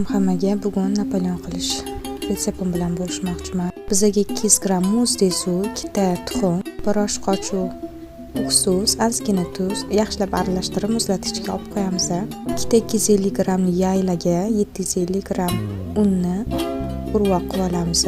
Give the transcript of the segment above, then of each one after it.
Hammaga bugun Napoleon qilish retseptim bilan bo'lishmoqchiman. Bizaga 200 gramm muzdek suv, 2 ta tuxum, 1 osh qoshiq уксус, ozgina tuz, yaxshilab aralashtirib, muzlatgichga olib qo'yamiz. Ikkita 250 gramm yaylaga 750 gramm unni urvoq qilib olamiz.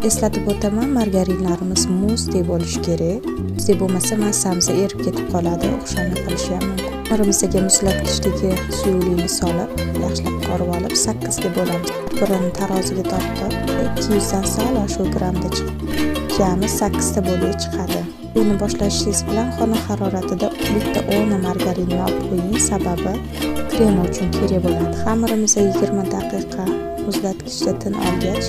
Eslatib o'taman, margarinlarimiz muzdek bo'lishi kerak. Muzdek bo'lmasa, massamiz erib ketib qoladi, o'xshamay qolishi ham mumkin. Xamirimizga muzlatgichdagi suyuqlikni solib, yaxshilab qorib olib, sakkizga bo'lamiz. Birini taroziga tortib, 200 dan sal oshiq grammda chiqadi. Jami sakkizta bo'lak chiqadi. Buni boshlashingiz bilan xona haroratida bitta 10 margarinni olib qo'ying, sababi krem uchun kerak bo'ladi. Xamirimiz 20 daqiqa muzlatgichda tin olgach,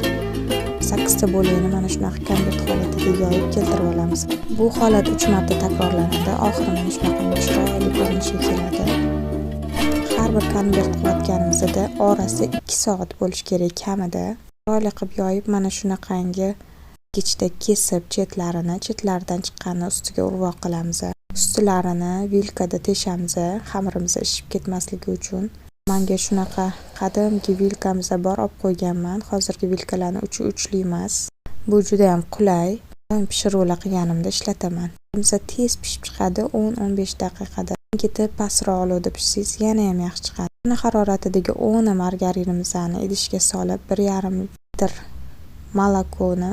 sakkizta bo'lakni mana shunaqa konvert holatida yoyib keltirib olamiz. Bu holat 3 marta takrorlanadi. Oxiri mana shunaqa chiroyli ko'rinishga keladi. Har bir konvert qilayotganimizda orasi 2 soat bo'lishi kerak kamida. Chiroyli qilib yoyib, mana shunaqangi gichda kesib chetlarini, chetlaridan chiqqanini ustiga urvoq qilamiz. Ustilarini vilkada teshamiz, xamirimiz ishib ketmasligi uchun. Manga shunaqa qadimgi vilkamiz bor, olib qo'yganman. Hozirgi vilkalarni uchi uchli emas. Bu juda ham qulay. Pishiruvlar qilganimda ishlataman. Biz tez pishib chiqadi, 10-15 daqiqada. Ketib pastroq olovda pishsangiz, yana ham yaxshi chiqadi. Xona haroratidagi 10 margarinimizni idishga solib, 1,5 litr молоко ni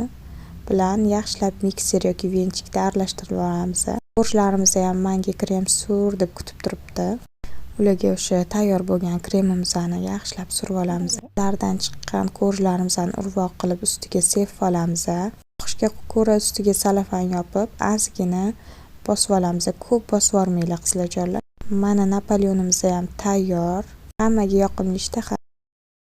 bilan yaxshilab mikser yoki венчик da aralashtirib olamiz. Корж larimiz ham manga krem sur deb kutib turibdi. Ularga o'sha tayyor bo'lgan kremimizni yaxshilab surib olamiz. Ulardan chiqqan корж larimizni urvoq qilib, ustiga sepib olamiz. Xohishga ko'ra ustiga salofan yopib, ozgina bosib olamiz. Ko'p bosib yubormanglar, qizlarjonlar. Mana, Napoleonimiz ham tayyor. Hammaga yoqimli ishtaha.